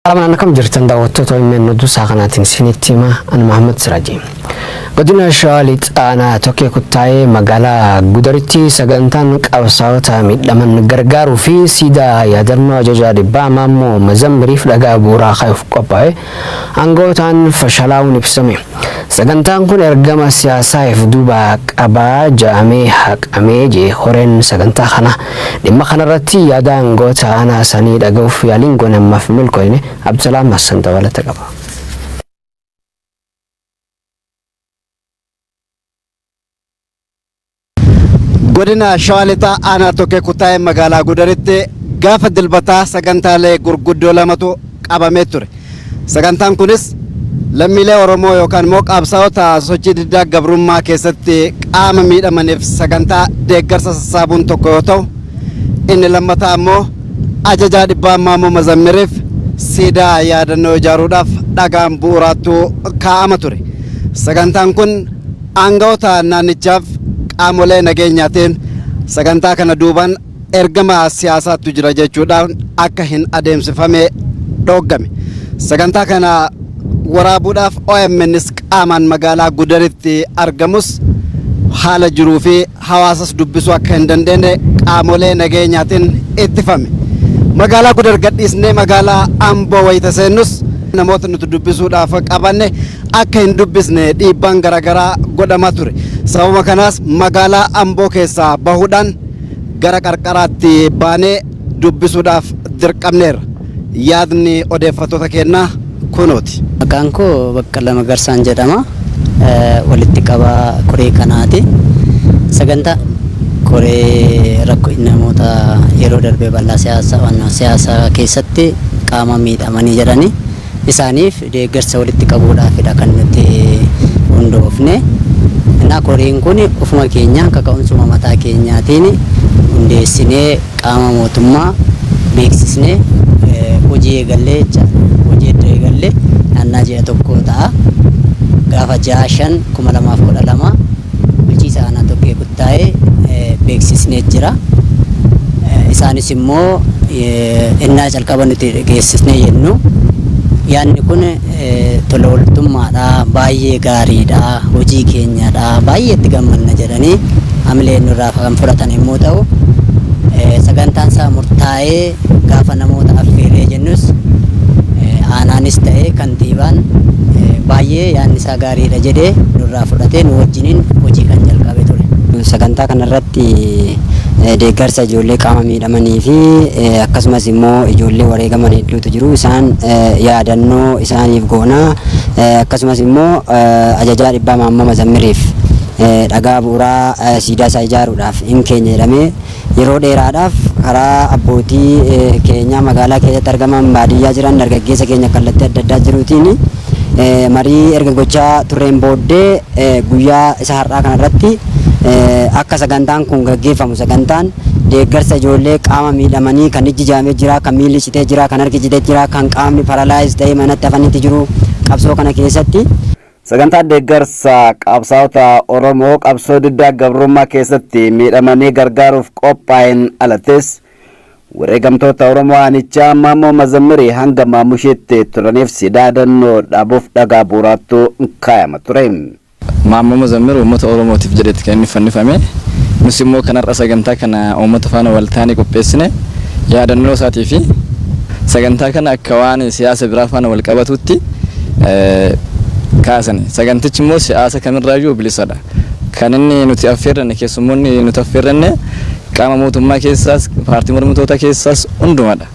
Salaam akkam jirtan daawwattoota OMN oduu isaa kanaatiin isinitti hima ani Mahammad Siraaji. Godina Shawaa Lixaa aanaa Tokkee Kuttaayee magaalaa Gudaritti sagantaan qabsaa'ota miidhaman gargaaruu fi siidaa yaadannoo ajajaa dhibbaa Maammoo Mazammiriif dhagaa bu'uuraa kaa'uuf qophaa'e aanga'ootaan fashalaa'uun ibsame. Sagantaan kun ergama siyaasaa if duubaa qabaa ja'amee haqamee jee horeen sagantaa kana. Dhimma kanarratti yaada aangawoota aanaa sanii dhaga'uuf yaaliin goone ammaaf hin milkooyne. Abdusalaam Hassan dabalata qaba. Godina Shawaa Lixaa Aanaa Tokkee Kutaayee magaalaa Gudaritti gaafa dilbataa sagantaalee gurguddoo lamatu qabamee ture. Sagantaan kunis lammiilee Oromoo yookaan immoo qabsaa'ota sochii diddaa gabrummaa keessatti qaama miidhamaniif sagantaa deeggarsa sassaabuun tokko yoo ta'u, inni lammataa ammoo ajajaa dhibbaa Maammoo Mazammiriif siidaa yaadannoo ijaaruudhaaf dhagaan bu'uuraattu kaa'ama ture. Sagantaan kun aanga'oota naannichaaf qaamolee nageenyaatiin sagantaa kana duubaan ergama siyaasaattu jira jechuudhaan akka hin adeemsifame dhooggame. Sagantaa kana waraabuudhaaf OMNs qaamaan magaalaa Gudaritti argamus haala jiruu fi hawaasas dubbisuu akka hin dandeenye qaamolee nageenyaatiin ittifame. Magaalaa Gudar gadhiisnee magaalaa Amboo wayita seennus namoota nuti dubbisuudhaaf qabanne akka hin dubbisne dhiibbaan garaagaraa godhamaa ture. Sababa kanaas magaalaa Amboo keessaa bahuudhaan gara qarqaraatti baanee dubbisuudhaaf dirqamneerra. Yaadni odeeffattoota keenyaa kunooti. Maqaan koo Baqqalaa Magarsaan jedhama. Walitti qabaa koree kanaati. Sagantaa koree rakkoo namoota yeroo darbe bal'aa siyaasa keessatti qaama miidhamanii jedhani isaaniif deeggarsa walitti qabuudhaafidha kan nuti hundoofne. Innaa koreen kun ofuma keenyaan kaka'umsuma mataa keenyaatiin hundeessinee qaama mootummaa beeksisnee hojii eegallee jechaadha. Hojii edda eegallee naannaa ji'a tokko ta'a. Gaafa 6/5/2012 bulchiisa aanaa Tokkee Kuttaayee beeksisnee jira. Isaanis immoo innaa calqaba nuti geessisnee jennu yaadni kun tola ooltummaadha, baay'ee gaariidha, hojii keenyadha, baay'ee itti gammanna jedhanii hamilee nurraa kan fudhatan yommuu ta'u, sagantaan isaa murtaa'ee gaafa namoota affeerree jennus aanaanis ta'e kantiibaan baay'ee yaadni isaa gaariidha jedhee nurraa fudhatee nu wajjiniin hojii kan jalqabe ture. Sagantaa kanarratti deeggarsa ijoollee qaama miidhamanii fi akkasumas immoo ijoollee wareegaman hedduutu jiru. Isaan yaadannoo isaaniif goona. Akkasumas immoo ajajaa dhibbaa Maammoo Mazammiriif dhagaa bu'uuraa siidaa isaa ijaaruudhaaf hin keenya jedhamee yeroo dheeraadhaaf karaa abbootii keenyaa magaalaa keessatti argaman baadiyyaa jiran dargaggeessa keenya kallattii adda addaa jiruutiin marii erga gochaa turreen booddee guyyaa isa har'aa kanarratti akka sagantaan kun gaggeeffamu sagantaan deeggarsa ijoollee qaama miidhamanii kan ijji jaamee jira, kan miilli citee jira, kan harki citee jira, kan qaamni paralaayiz ta'ee manatti hafanitti jiru qabsoo kana keessatti. Sagantaa deeggarsa qabsaa'ota Oromoo qabsoo diddaa gabrummaa keessatti miidhamanii gargaaruuf qophaa'een alattis wareegamtoota Oromoo aanichaa Maammoo Mazammirii hanga Maammushiitti turaniif siidaa yaadannoo dhaabuuf dhagaa bu'uuraattu kaayama ture. Maammoo Mazammir uummata Oromootiif jedhetti kan inni fannifame. Nus immoo kanarra sagantaa kana uummata faana wal taanee qopheessine yaadannoo isaatii fi sagantaa kana akka waan siyaasa biraa faana wal qabatutti kaasani. Sagantichi immoo siyaasa kamirraayyuu bilisadha. Kan inni nuti affeerranne keessummoonni nuti affeerranne qaama mootummaa keessaas paartii mormitoota keessaas hundumadha.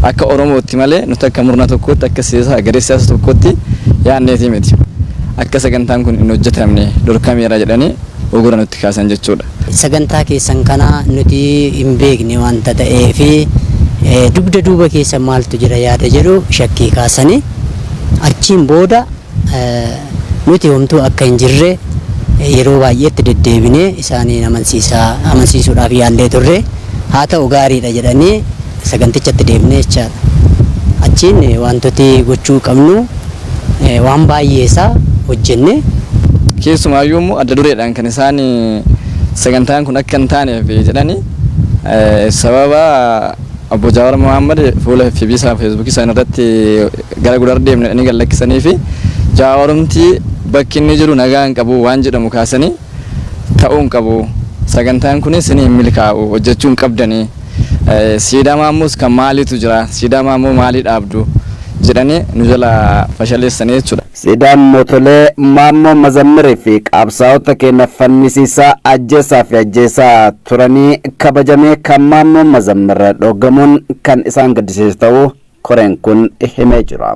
Akka Oromootti malee nuti akka murna tokkootti akka siyaasa garee siyaasa tokkootti yaadneetii miti. Akka sagantaan kun hin hojjetamne dhorkameera jedhanii ugura nutti kaasan jechuudha. Sagantaa keessan kana nuti hin beekne wanta ta'eefi dugda duuba keessa maaltu jira yaada jedhu shakkii kaasanii achiin booda nuti homtuu akka hin jirre yeroo baay'eetti deddeebinee isaaniin amansiisuudhaaf yaallee turre haa ta'u gaariidha jedhanii sagantichatti deemnee jechaadha. Achiin wantooti gochuu qabnu waan baay'ee isaa hojjenne. Keessumaayyuu immoo adda dureedhaan kan isaan sagantaan kun akka hin taaneef jedhanii sababa Obbo Jawaar Mohaammed fuula FB isaa, Feesbuukii isaanii irratti gara Gudar deemne ni gallakkisanii fi Jaawarumti bakki inni jiru nagaa hin qabu waan jedhamu kaasanii, ta'uu hin qabu, sagantaan kunis isin hin milkaa'u, hojjechuu hin qabdanii, siidaa Maammoos kan maaliitu jira, siidaa Maammoo maalii dhaabdu jedhanii nu jala fashaleessanii jechuudha. Siidaan mootolee Maammoo Mazammirii fi qabsaa'ota keenya fannisiisaa, ajjeesaa fi ajjeesaa turanii kabajamee kan Maammoo Mazammir dhoogamuun kan isaan gaddisiisu ta'uu koreen kun himee jira.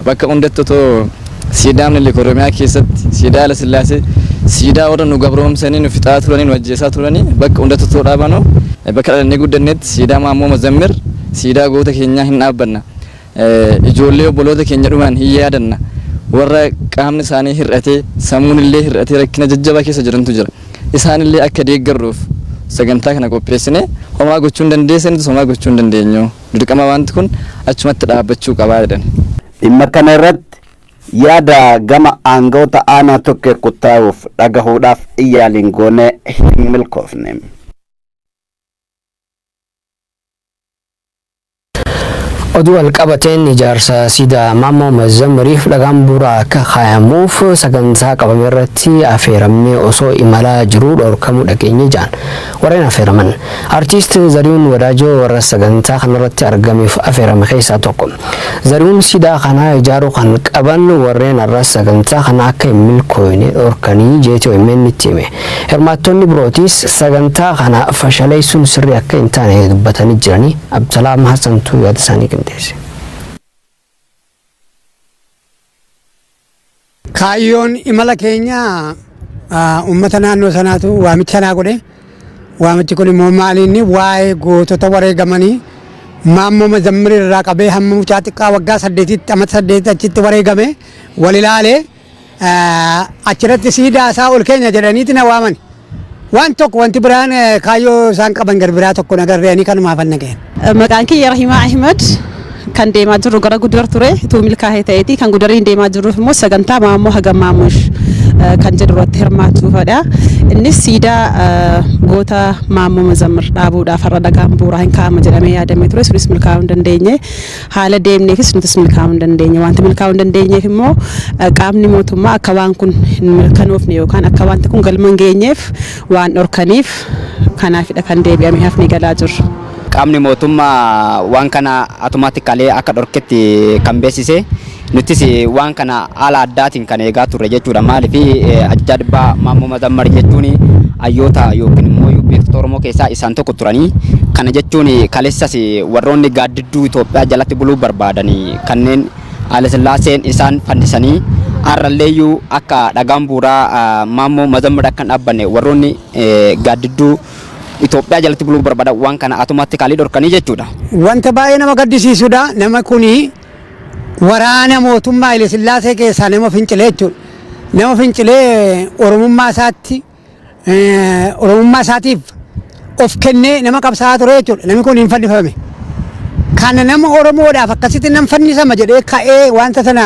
Bakka hundatti otoo siidaa Minilik Oromiyaa keessatti, siidaa Haile Sillaasee, siidaa warra nu gabroomsanii nu fixaa turanii, nu ajjeesaa turanii bakka hundatti otoo dhaabanu, bakka dhalannee guddannetti siidaa Maammoo Mazammir, siidaa goota keenyaa hin dhaabbanna. Ijoollee obboloota keenya dhuman hin yaadanna. Warra qaamni isaanii hir'atee, sammuun illee hir'atee rakkina jajjabaa keessa jirantu jira. Isaan illee akka deeggarruuf sagantaa kana qopheessine, homaa gochuu hin dandeessanitu, homaa gochuu hin dandeenyu. Dirqama wanti kun achumatti dhaabbachuu qabaa jedhan. Dhimma kana irratti yaada gama aangawoota aanaa Tokkee Kuttaa'uuf dhagahuudhaaf yaaliin goone hin milkoofne. Oduu wal qabateen, ijaarsa siidaa Maammoo Mazammiriif dhagaan bu'uuraa akka kaayamuuf sagantaa qabame irratti affeeramnee osoo imalaa jiruu dhorkamuu dhageenye jaan warreen affeeraman. Artiist Zarihuun Wadaajoo warra sagantaa kanarratti argameef affeerame keessaa tokko. Zarihuun siidaa kana ijaaruu kan qaban warreen har'a sagantaa kana akka hin milkooyne dhorkanii jeeti OMN itti hime. Hirmaattonni birootis sagantaa kana fashaleessuun sirrii akka hin taane dubbatanii jiranii. Abdusalaam Hassantu yaada isaanii qindeesse. Kaayyoon imala keenya, uummata naannoo sanaatu waamicha naa godhe. Waamichi kun immoo maaliinni waa'ee gootota wareegamanii Maammoo Mazammir irraa qabee hamma mucaa xiqqaa waggaa 8tti, amata 8tti achitti wareegame wal ilaalee achirratti siidaa isaa ol keenya jedhaniiti na waaman. Waan tokko wanti biraan kaayyoo isaan qaban gar biraa tokko nagarreanii kanumaaf an naga'een. Maqaan kiyya Rahimaa Ahmed. Kan deemaa jirru gara Gudar ture. Utuu milkaa'ee ta'eeti kan Gudariin deemaa jirruuf immoo sagantaa Maammoo Hagam Maammosh kan jedhu irratti hirmaachuufadha. Innis siidaa goota Maammoo Mazammir dhaabuudhaaf har'a dhagaan bu'uuraa hin kaa'ama jedhamee yaadamee ture. Sunis milkaa'uu hin dandeenye. Haala deemneefis nutis milkaa'uu hin dandeenye. Wanti milkaa'uu hin dandeenyeef immoo qaamni mootummaa akka waan kun hin mirkanoofne yookaan akka wanti kun galma hin geenyeef waan dhorkaniif, kanaafidha kan deebi'amee hafnee galaa jirru. Qaamni mootummaa waan kana automatically akka dhorketti kan beeksise, nutis waan kana haala addaatiin kan eegaa turre jechuudha. Maaliif, ajajaa dhibbaa Maammoo Mazammar jechuun hayyoota yookiin immoo beektota Oromoo keessaa isaan tokko turanii. Kana jechuun kaleessas warroonni gaaddidduu Itoophiyaa jalatti buluu barbaadanii, kanneen Haile Sillaaseen isaan fannisanii, har'alleeyyuu akka dhagaan bu'uuraa Maammoo Mazammar akka hin dhaabbanne warroonni gaaddidduu Itoophiyaa jalatti buluu barbaadan waan kana automatically dhorkanii jechuudha. Wanta baay'ee nama gaddisiisudha. Nama kuni waraana mootummaa Haile Sillaasee keessaa nama fincilee jechuudha. Nama fincilee Oromummaa isaatti, Oromummaa isaatiif of kennee nama qabsaa'aa ture jechuudha. Namni kun hin fannifame. Kana nama Oromoodhaaf akkasitti nan fannisama jedhee ka'ee wanta sana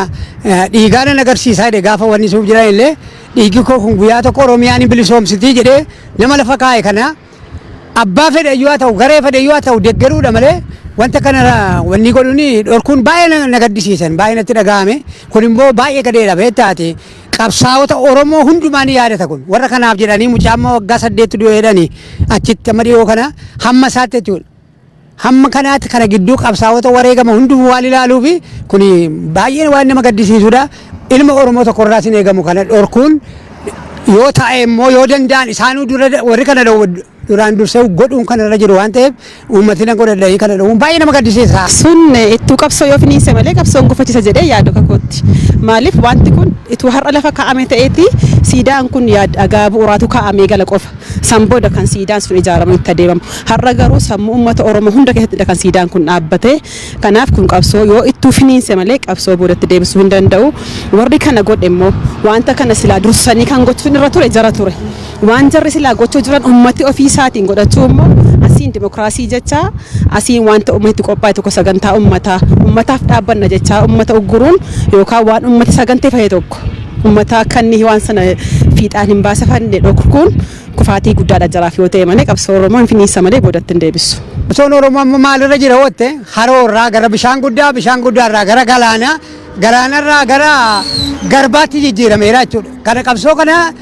dhiigaa nan agarsiisaa jedhe, gaafa wanni suuf jiran illee dhiigi koo kun guyyaa tokko Oromiyaan hin bilisoomsitii jedhee nama lafa kaa'e, kana abbaa fedhe iyyuu haa ta'u, garee fedhe iyyuu haa ta'u, deeggaruudha malee wanta kana wanni godhuun dhorkuun baay'ee na gaddisiisan, baay'ee natti dhaga'ame. Kun immoo baay'ee gadeedha beektaati. Qabsaa'ota Oromoo hundumaa ni yaadata kun. Warra kanaaf jedhanii mucaa amma waggaa 8 du'e jedhanii achitti amma dhiyoo kana hamma isaatti jechuudha. Hamma kanaatti kana gidduu qabsaa'ota wareegama hundumuu waan ilaaluu fi kun baay'ee waan nama gaddisiisudha. Ilma Oromoo tokkorraas hin eegamu kana dhorkuun. Yoo ta'e immoo yoo danda'an isaanuu dura warri kana duraan dursee godhuun kan irra jiru waan ta'eef, uummatni na godhadhanii kana dhowwuun baay'ee nama gaddisiisa. Sun ittuu qabsoo yoo finiinse malee qabsoon gufachisa jedhee yaadu kakootti. Maaliif, wanti kun ituu har'a lafa kaa'ame ta'eeti siidaan kun dhagaa bu'uuraatu kaa'amee gala qofa. San booda kan siidaan sun ijaaramu itti adeemamu. Har'a garuu sammuu uummata Oromoo hunda keessattidha kan siidaan kun dhaabbate. Kanaaf kun qabsoo yoo ittuu finiinse malee qabsoo boodatti deebisuu hin danda'u. Warri kana godhe immoo wanta kana silaa dursanii kan gochuun irra ture jara ture. Waan jarri silaa gochuu jiran uummati ofii isaatiin godhachuu immoo asiin dimokiraasii jecha, asiin wanta uummati qophaa'e tokko, sagantaa uummataa, uummataaf dhaabbanna jechaa uummata ugguruun yookaan waan uummati saganteeffate tokko uummata akka inni waan sana fiixaan hin baasafanne dhorkuun kufaatii guddaadha jaraaf yoo ta'e malee qabsoo Oromoo hin finiinsa malee boodatti hin deebisu. Qabsoon Oromoo amma maalirra jira wootte haroo irraa gara bishaan guddaa, bishaan guddaa irraa gara galaanaa, galaanarraa gara garbaatti jijjiirameera jechuudha. Kana qabsoo kana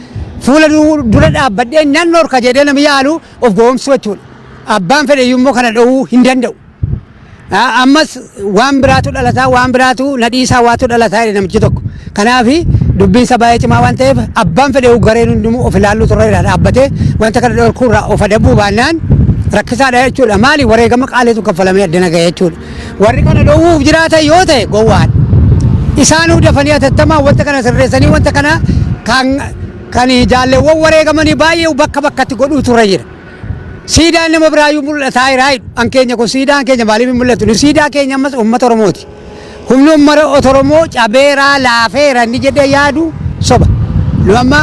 fuula dura dhaabbadhee nan dhorka jedhee namni yaalu of gowwoomsuu jechuudha. Abbaan fedhe iyyuu kana dhowwuu hin danda'u. Ammas waan biraatu dhalataa, waan biraatu nadhiisaa waatu dhalataa jedhe namichi tokko. Kanaaf dubbiin isaa baay'ee cimaa waan ta'eef abbaan fedhe gareen hundumuu of ilaallu turre irraa dhaabbatee wanta kana dhorkuu irraa of adabuu baannaan rakkisaadha jechuudha. Maali wareegama qaaliitu kaffalamee addana gahe jechuudha. Warri kana dhowwuuf jiraatan yoo ta'e gowwaadha. Isaanuu dafanii hatattamaan wanta kana sirreessanii wanta kana kan jaalleewwan wareegamanii baay'ee bakka bakkatti godhuu turre jira. Siidaan nama biraayyuu mul'ataa jira. An keenya kun siidaan keenya maaliif hin mul'atu? Nu siidaa keenya ammas uummata Oromooti. Humni uummata Oromoo cabeeraa laafeera inni jedhee yaadu soba. Nu amma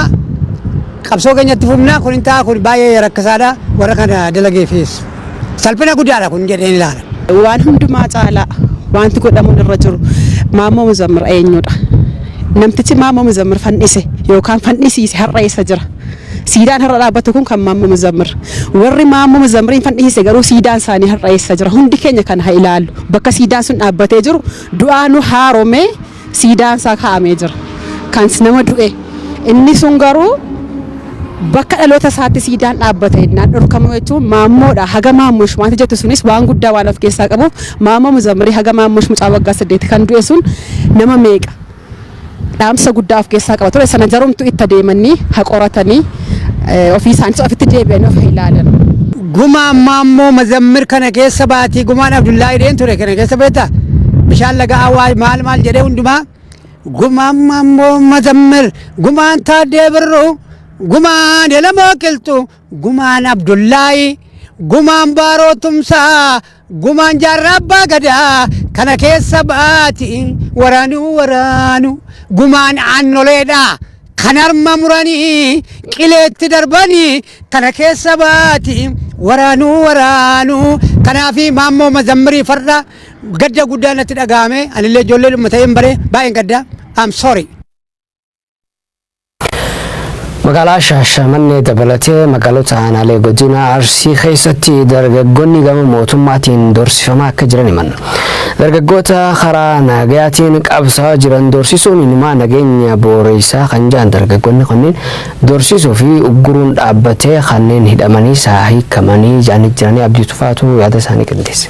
qabsoo keenyatti fufnaa kun hin ta'a, kun baay'ee rakkisaadha warra kana dalageefis. Salphina guddaadha kun jedheen ilaala. Waan hundumaa caalaa wanti godhamuun irra jiru Maammoo Muzammir eenyudha? Namtichi Maammoo Muzammir fannise yookaan fannisiise har'a eessa jira? Siidaan har'a dhaabbatu kun kan Maammoo Muzammir. Warri Maammoo Muzammiriin fannisiise garuu siidaan isaanii har'a eessa jira? Hundi keenya kana haa ilaallu. Bakka siidaan sun dhaabbatee jiru du'aa nu haaromee siidaan isaa kaa'amee jira. Kan nama du'e. Inni sun garuu bakka dhaloota isaatti siidaan dhaabbate innaan dhorkamu jechuun maammoodha. Haga maammosh wanti jettu sunis waan guddaa waan of keessaa qabuuf Maammoo Muzammirii haga maammosh mucaa waggaa 8 kan du'e sun nama meeqa dhaamsa guddaa of keessaa qaba ture sana jarumtu itti adeemanii haa qoratanii ofii isaanis ofitti deebi'anii of ilaalan. Gumaan Maammoo Mazammir kana keessa baatii gumaan Abdullaahi dheen ture kana keessa beektaa bishaan laga Awaash maal maal jedhee hundumaa gumaan Maammoo Mazammir, gumaan Taaddee Birruu, gumaan Elamoo Qilxuu, gumaan Abdullaahi, gumaan Baaroo Tumsaa, gumaan Jaarraa Abbaa Gadaa kana keessa baati waraanuu waraanuu gumaan aannoleedha. Kan harma muranii qileetti darbanii kana keessa baati waraanuu waraanuu. Kanaafi Maammoo Mazammirii farda gadda guddaa natti dhaga'ame, anillee ijoollee dhuma ta'een bare baay'een gadda. I'm sorry. Magaalaa Shaashamannee dabalatee magaalota aanaalee godina Arsii keessatti dargaggoonni gama mootummaatiin doorsifamaa akka jiran himan. Dargaggoota karaa nagayaatiin qabsaa'aa jiran doorsisuun inumaa nageenya booreessaa kan jedhan dargaggoonni kunneen doorsisuu fi ugguruun dhaabbatee kanneen hidhamanii hiikamanii jedhanii jiranii Abdii Tufaatu yaada isaanii qindeesse.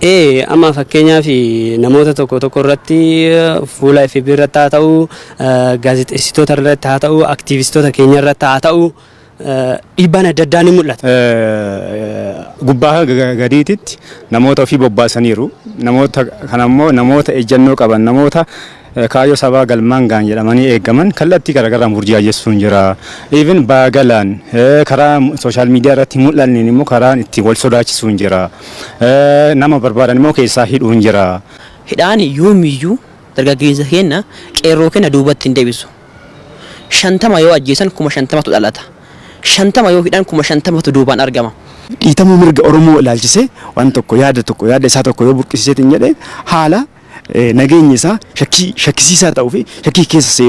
Ee, amma fakkeenyaaf namoota tokko tokko irratti fuula FB irratti haa ta'u, gaazexeessitoota irratti haa ta'u, aktiivistoota keenya irratti haa ta'u, dhiibbaan adda addaa ni mul'ata. Gubbaa gadiititti namoota ofii bobbaasaniiru. Namoota kanammoo namoota ejjennoo qaban, namoota kaayyoo sabaa galmaan gaan jedhamanii eegaman kallattii garaagaraan burjaajessuun jira. Even baagalaan karaa social media irratti mul'anneen immoo karaan itti wal sodaachisuun jira. Nama barbaadan immoo keessaa hidhuun jira. Hidhaan yoomiyyuu dargaggeessa keenya, qeerroo keenya duubatti hin deebisu. 50 yoo ajjeesan 50,000tu dhalata. 50 yoo hidhan 50,000tu duubaan argama. Dhiitamuu mirga Oromoo ilaalchisee waan tokko yaada tokko yaada isaa tokko yoo burqisiiseetiin jedhee haala nageenyi isaa shakkii shakkisiisaa ta'uu fi shakkii keessa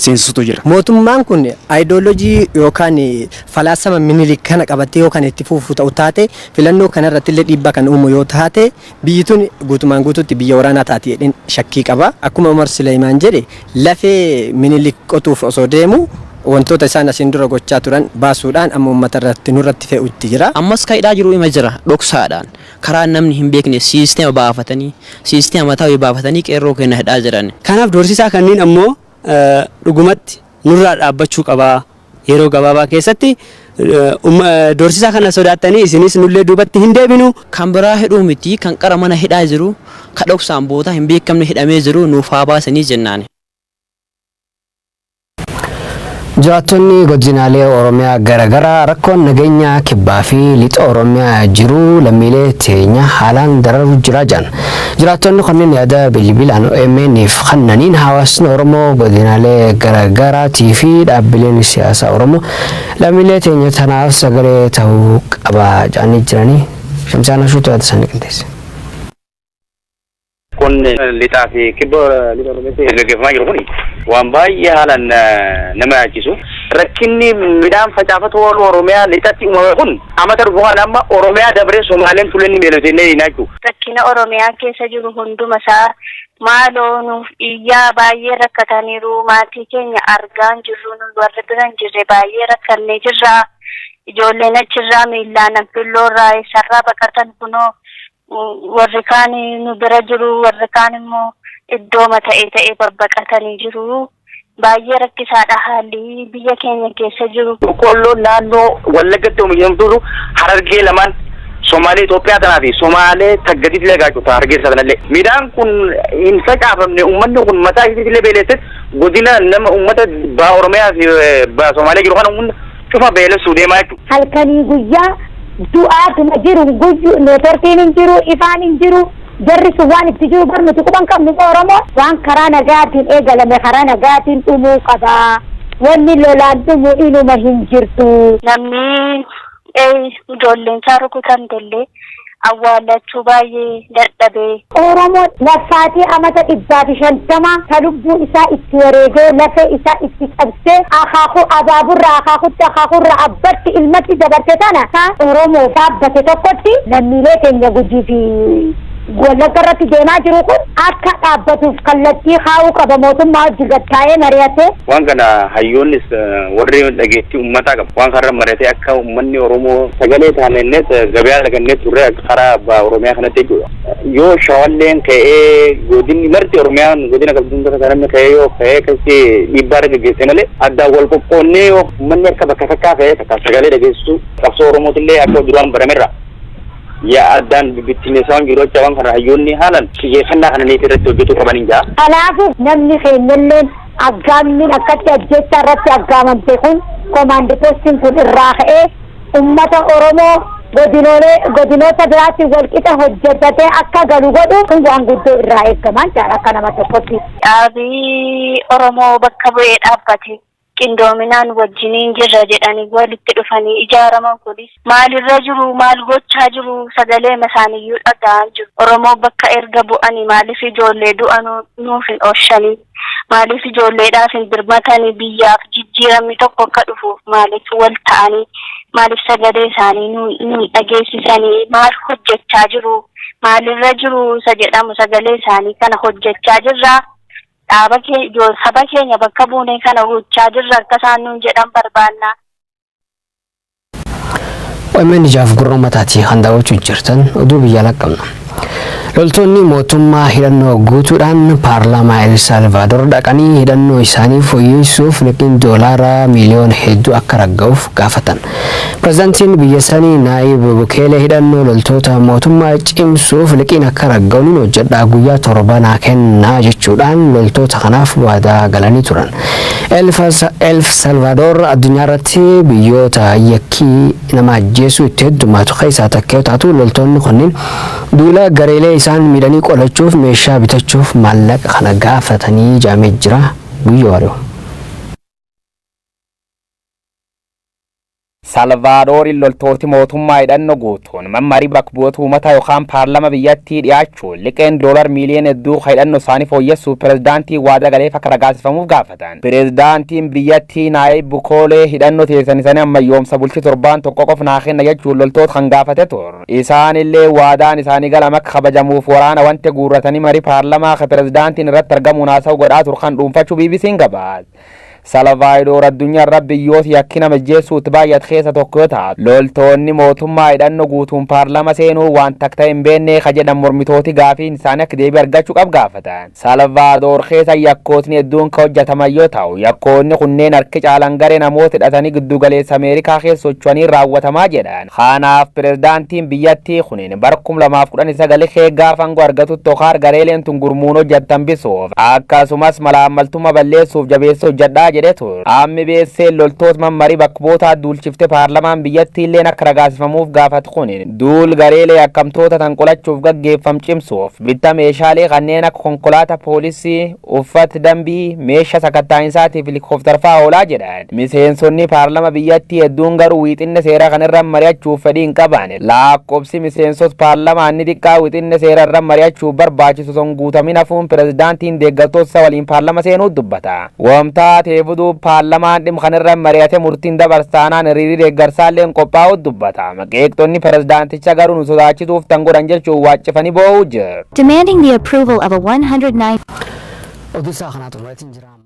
seensisutu jira. Mootummaan kun aayidooloojii yookaan falaasama Minilik kana qabatee yoo kan itti fufu ta'u taate, filannoo kanarratti illee dhiibbaa kan uumu yoo taate, biyyi tun guutumaan guutuutti biyya waraanaa taati jedheen shakkii qaba. Akkuma Umar Suleemaan jedhe, lafee Minilik qotuuf osoo deemu wantoota isaan asiin dura gochaa turan baasuudhaan amma uummata irratti nurratti fe'utti jira. Ammas kan hidhaa jiru ima jira dhoksaadhaan karaa namni hin beekne siisteema baafatanii, siisteema mataa wayii baafatanii qeerroo keenya hidhaa jiran. Kanaaf doorsisaa kanneen ammoo dhugumatti nurraa dhaabbachuu qabaa. Yeroo gabaabaa keessatti doorsisaa kana sodaattanii isinis nullee duubatti hin deebinu. Kan biraa hidhuu miti, kan qara mana hidhaa jiru, kan dhoksaan bootaa hin beekamne hidhamee jiru nuuf haa baasanii jennaan. Jiraattonni godinaalee Oromiyaa garaagaraa rakkoon nageenyaa kibbaa fi lixa Oromiyaa jiru lammiilee teenya haalaan dararuu jira jedhan. Jiraattonni kunneen yaada bilbilaan OMN'if kennaniin hawaasni Oromoo godinaalee garaagaraatii fi dhaabbileen siyaasaa Oromoo lammiilee teenya tanaaf sagalee ta'uu qaba jedhanii jiranii. Shamsaan Ashuutu yaada isaanii qindeesse. Rakkoon lixaa fi kibba lixa Oromiyaatti gaggeeffamaa jiru kun waan baay'ee haalaan nama yaachisu. Rakkinni midhaan facaafatu oolu Oromiyaa lixatti uumame kun amata dhufu kana amma Oromiyaa dabree Somaaleen tuleen ni beelofte inni jechuudha. Rakkina Oromiyaa keessa jiru hunduma isaa maaloo nuuf iyyaa, baay'ee rakkataniiru. Maatii keenya argaa hin jirru, nu warri bira hin jirre baay'ee rakkannee jirra. Ijoolleen achirraa miillaan Anfilloorraa eessarraa baqatan kunoo warri kaan nu bira jiru, warri kaan immoo iddooma ta'e ta'e babbaqatanii jiru. Baay'ee rakkisaadha haalli biyya keenya keessa jiru. Boqqolloon naannoo Wallaggatti oomishamtutu Harargee lamaan, Somaalee Itoophiyaa tanaa fi Somaalee taggadiitti illee gaachuu Harargee sanallee. Midhaan kun hin facaafamne, uummanni kun mataa isiitti illee beelesse, godina nama uummata baha Oromiyaa fi baha Somaalee jiru kana hunda cufa beelessuu deemaa jechuudha. Halkanii guyyaa du'aatuma jiru, guyyu neetworkiin hin jiru, ifaan hin jiru. Jarri sun waan itti jiru bar nuti quban qabnu. Oromoo waan karaa nagaatiin eegalame karaa nagaatiin dhumuu qaba. Wanni lolaan dhumu inuma hin jirtu. Namni ijoolleen isaa rukutamtellee awwaallachuu baay'ee dadhabee. Oromoo laffaatii amata 150 ta lubbuu isaa itti wareegee, lafee isaa itti cabsee, akaakuu abaaburraa akaakutti, akaakuurraa abbatti ilmatti dabarte tana Oromoo dhaabbate tokkotti lammiilee keenya Gujii fi Wallagga irratti deemaa jiru kun akka dhaabbatuuf kallattii kaa'uu qaba, mootummaa hojii gattaa'ee mari'atee. Waan kana hayyoonnis warri dhageettii uummataa qabu waan kanarra mari'atee akka uummanni Oromoo sagalee taanennees gabayaa dhagannee turre karaa abbaa Oromiyaa kanatti jechuudha. Yoo Shawalleen ka'ee, godinni marti Oromiyaan godina qabdu hunda keessaa namni ka'ee, yoo ka'ee akkasitti dhiibbaa irra gaggeesse malee, addaan wal qoqqoonnee yoo uummanni akka bakka takkaa ka'ee takka sagalee dhageessisu, qabsoo Oromootillee akka duraan baramerra yaa addaan bibittinneessaa waan jiru jecha, waan kana hayyoonni haalan xiyyeeffannaa kana niif irratti hojjetuu qaban hin jaa. Kanaafuu namni keenyalleen aggaammiin akkatti ajjechaa irratti aggaamamte kun, command postiin kun irraa ka'ee ummata Oromoo godinoolee godinoota biraatiin walqixa hojjetatee akka galu godhu kun waan guddoo irraa eeggaman jaala akka nama tokkotti. Dhaabii Oromoo bakka bu'ee dhaabbate qindoominaan wajjiniin jirra jedhanii walitti dhufanii ijaaraman kunis maalirra jiru? Maal gochaa jiru? Sagalee isaaniiyyuu dhaga'aa jiru. Oromoo bakka erga bu'anii maaliif ijoollee du'anuu nuuf hin oolchanii? Maaliif ijoolleedhaaf hin birmatanii? Biyyaaf jijjiiramni tokko akka dhufuuf maaliif wal ta'anii, maaliif sagalee isaanii nu dhageessisanii? Maal hojjechaa jiru? Maalirra jiru isa jedhamu, sagalee isaanii kana hojjechaa jirra. Dhaaba saba keenya bakka buunee kana gochaa jirra akka isaan nuun jedhan barbaanna. OMN ijaaf gurra uummataati kan daawwachuu jirtan. Oduu biyya laqqabna. Loltoonni mootummaa hidhannoo guutuudhaan paarlaamaa El Salvaadoor dhaqanii hidhannoo isaanii fooyyessuuf liqiin doolaara miiliyoona hedduu akka ragga'uuf gaafatan. Pireezidaantiin biyya sanii Naayib Bukeelee hidhannoo loltoota mootummaa cimsuuf liqiin akka ragga'u ni hojjedha, guyyaa 7 naa kennaa jechuudhaan loltoota kanaaf waadaa galanii turan. El Salvaadoor addunyaa irratti biyyoota yakkii nama ajjeesuu itti heddummaatu keessaa takka yoo taatu, loltoonni kunniin duula gareelee isaan miidhanii qolachuuf meeshaa bitachuuf maallaqa kana gaafatanii jaamee jira. Guyyoo Wareewu. Salvaadooriin loltooti mootummaa hidhannoo guutuun mammarii bakka bu'oota uummataa yookaan paarlama biyyattii dhiyaachuun liqeen doolar miiliyoona hedduu hidhannoo isaanii fooyyessuuf pirezidaantii waadaa galeef akka ragaasifamuuf gaafatan. Pirezidaantiin biyyattii Naayib Bukoolee hidhannoo teessan isaanii ammayyoomsa bulchi torbaan tokko qof naa kenna jechuun loltoota kan gaafate tur. Isaanillee waadaan isaanii galama akka kabajamuuf waraana wanti guurratanii marii paarlamaa ka pirezidaantiin irratti argamuun haasa'u godhaa tur kan dhuunfachuu BBC'n gabaase. Salvaadoor addunyaa irra biyyoota yakkina mijjeessuutti baay'atu keessa tokko yoo taatu, loltoonni mootummaa hidhannoo guutuun paarlama seenuu waan takka hin beekne ka jedhan mormitooti gaafiin isaanii akka deebii argachuu qab gaafatan. Salvaadoor keessa yakkootni hedduun ka hojjetaman yoo ta'u, yakkoonni kunneen harki caalan garee namoota hidhatanii giddugaleessa Ameerikaa keessa socho'anii raawwatamaa jedhan. Kanaaf pirezidaantiin biyyattii kunin bara 2019 kee gaafa aangoo argatutti Okaar gareeleen tun gurmuun hojjettan bisuuf akkasumas malaammaltummaa balleessuuf jabeessee hojjedhaa qabdaa jedhee ture. Qaamni beessee loltoota mammarii bakka bu'ootaa duulchifte paarlamaan biyyattii illeen akka ragaasifamuuf gaafatu kun duul gareelee yakkamtoota tan qolachuuf gaggeeffam cimsuuf bitta meeshaalee kanneen akka konkolaataa poolisii, uffata dambii, meeshaa sakattaa'insaatiif helikooftara oolaa jedhan. Miseensonni paarlama biyyattii hedduun garuu wiixinne seera kanarra mari'achuuf fedhii hin qaban. Lakkoofsi miseensota paarlamaa inni xiqqaa wiixinne seera irra mari'achuuf barbaachisu son guutamin hafuun pirezidaantiin deeggartoota isa waliin paarlama seenuu dubbata. Wamtaa teefuduu paarlamaan dhimma kanarra mari'ate murtiin dabarsaanaan hiriirri deeggarsaallee qophaa'uu dubbata. Qeeqxonni pirezidaanticha garuu nu sodaachisuuf tan godhan jechuun waaccifanii boo'uu jiru. Demanding the approval of a 109 Oduu isaa kanaa xumuratiin jira.